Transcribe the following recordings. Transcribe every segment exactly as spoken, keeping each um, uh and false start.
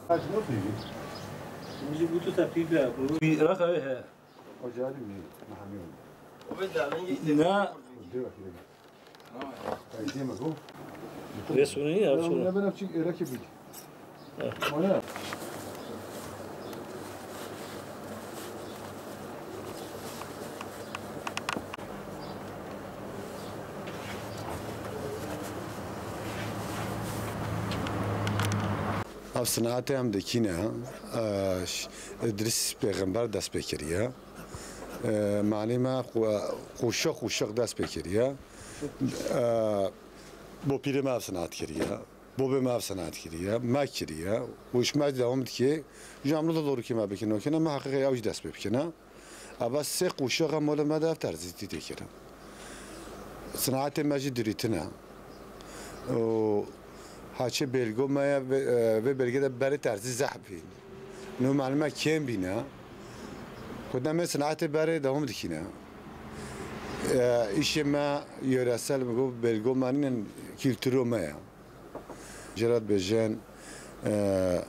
Wî raqa wê he. Na. Vê sûnî ya, sûnî. Ev sinetê em dikîne, e, ş-, Îdrîs Pêxember dest pê kiriye. E, malê me qu-, qûşeq qûşeq dest pê kiriye. E, bopîrê me ev sinet kiriye. Bobê me ev sinet kiriye. Me kiriye. Û ji me dewam dike. Ji em li dorikê me bikin, okêne me heqîqê ew jî dest pê bikine. Eva sê qûşexa mola me de ev terzîtî tê kirin. Sinetê me jî dirîtine. Û haçê belgo me ye, vê, e, vê belgê de berê terzî zehf bîn. Nû malê me kêm bîne. Xwedê me sinetê berê dewam dikîne. E, îşê me yöresel, me got, belgo me nînin, kültüro me ye. Jê re dibêjin, e,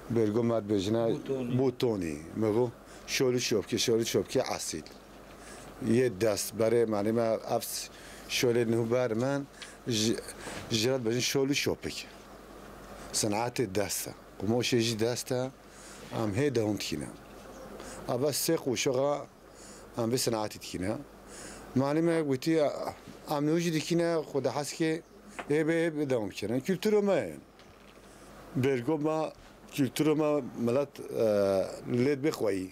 belgo me dibêjine Bûtonî. Bûtonî. Me got, şolî şopkê, şolî şopkê esîl. Yê dest, berê, malê me ev şolê nû ber min, ji, jê re dibêjin şolî şopik. Sinetê dest e. Qumoşê jî dest e. Em hê dewam dikîne. Eva sê qûşexa Em vê sinetî dikîne. Malê me gotî, em nû jî dikîne, xwe de hes ke ê bê, ê bê dewam kirin. Kulturo me ye. Belgo me, kulturo me milet, e, lê dibê xweyî.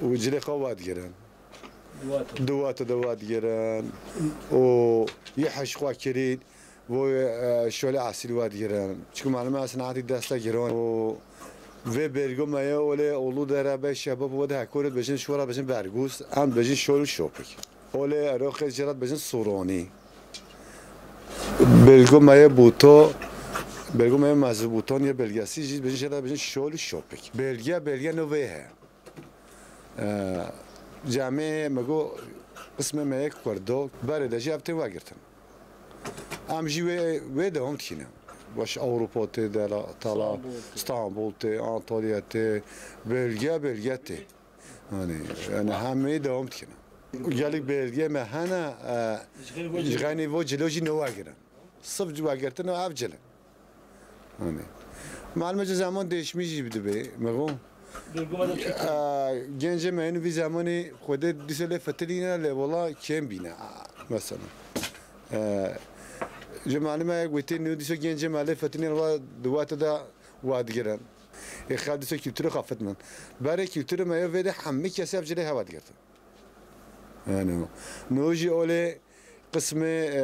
Û cilê xwe wadigirin. Di wate de wadigirin. Û yê heş xwe kirîn. Bo, e, şolê esîl wadigirin. Çiku malum e, sinetî dest e giran. Û vê belgo me ye, olê Ulu Dere, Bey Şebab, wede hekorê dibêjin, şora dibêjin bergûs, em dibêjin şol û şopik. Olê eroxê jê re dibêjin sûronî. Belgo me ye bûto, belgo me ye mezibûton ye belgesî jî dibêjin, jê re dibêjin şol û şopik. Belge, belge no vê he. E, camê me got, qismê me yek Kurdo, berê de jî ev tê wegirtin. Em jî wê, wê dewam dikîne. Baş Ewropa tê de la, tala, Stenbul tê. Stenbul tê, Antalya tê, bölge, bölge tê. Yani, yani hemê dewam dikîne. Gelek belge me hene, e, ji xeynî vo cilo jî ne wegirin. Sif ji wegirtina ev cile. Hani. Malum e, zaman değişmiş jî dibe, me got. Duygu me de çekti. Aa, gencê me hênî vî zemanî xwedê dîsa lê fetilîne, lê wela kêm bîne, aa, mesela. Ee, ji malum e, gotê nû dîsa gencê me lê fetilîne, wela di wate de wadigirin. Ê xew dîsa kultûrê xwe fitmin. Berê kultûrê me ye vê de hemî kesê ev cilê hewa digirtin. Yani, nû jî olê qismê, e,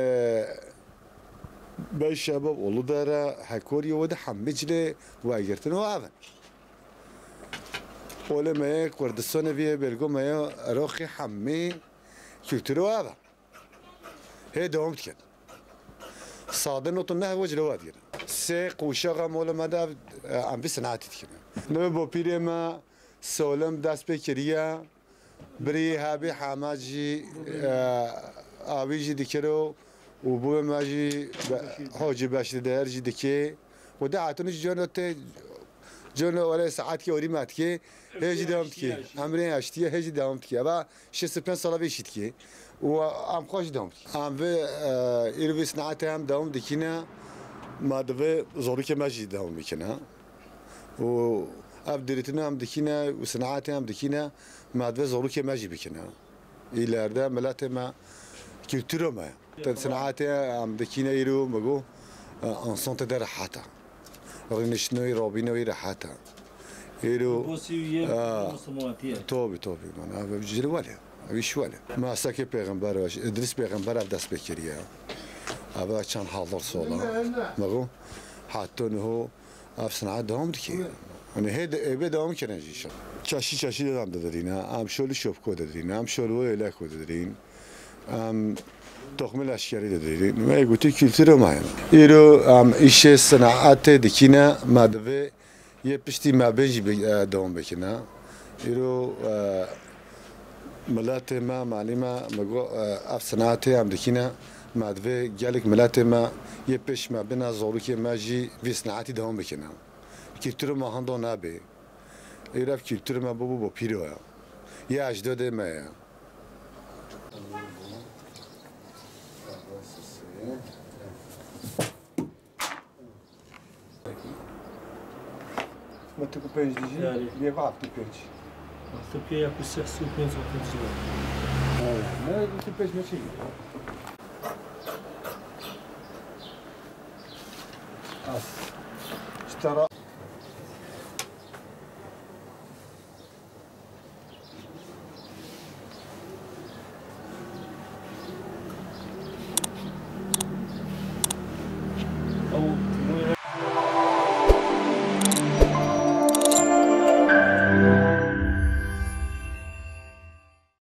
Bey Şebab, Ulu Dere, Hekorî, wede hemî cilê wegirtin û ev in. Olê me ye Kurdistanê vî ye, belgo me ye, eroxê hemî kultûrê ev e. Hê dewam dikin. Sade notu neh ve cilê wedigirin. Sê qûşexa mola me de ev, e, em vî sinetî dikin. Nivê bopîrê me Solim dest pê kiriye. Birî hebî hema jî, e, awî jî dikiro û bû me jî be-, Hocî Beşîr Deher jî dikê. Û de hatun jî cono tê, cono wele saet ki orî me dikê. Hê jî dewam dikê. Emrê eştiye hê jî dewam dikê. Eva şêst û pênc sala vê jî dikê. Û em xwe jî dewam dikê. Em vê, e, îro vê sinetê em dewam dikîne. Ma divê zorûkê me jî dewam bikine. Û ev dirîtina em dikîne û sinetê em dikîne, me divê zorûkê me jî bikine. Îlerde miletê me, kultûra me. Te sinetê em dikîne îro, me got, e, ansante de rehet e. Rûniştinoyî, robînoyî rehet e. Îro, Bosî û yê e, Muslimanatî ye. Tabii, tabii, man, ev cilwel e. Ev îşwel e. Me sekê pêxember, Îdrîs pêxember ev dest pê kiriye. Ev çend hezar sala. Me got, heta niho Ev sina dewam dike. Hani hê de, ê bê dewam kirin jî şo. Çeşî çeşî de em didirîne. Em şolî şopko didirîne. Em şolî wê leko didirîn. Em toxmê leşkerî didirîn. Me gotî kultûra me ye. Îro em îşê sinetê dikîne, me divê yê piştî me bên jî bi-, e, dewam bikine. Îro, e, Miletê me, malî me, me got, e, ev sinetê em dikîne, me divê gelek miletê me yê pêş me bine, zorûkê me jî vî sinetî dewam bikine. Kültürü me handa nebe. Ev kültürü me bû, bû pîro ye. Yê ecdadê me ye. Xizmetê ku pênc dijî, Yani. Lê bi heftê pênc. Heftê pê ya ku sê sed û pênc heftê dijî. Evet. Ne, heftê pênc ne şey? Az. Ji te re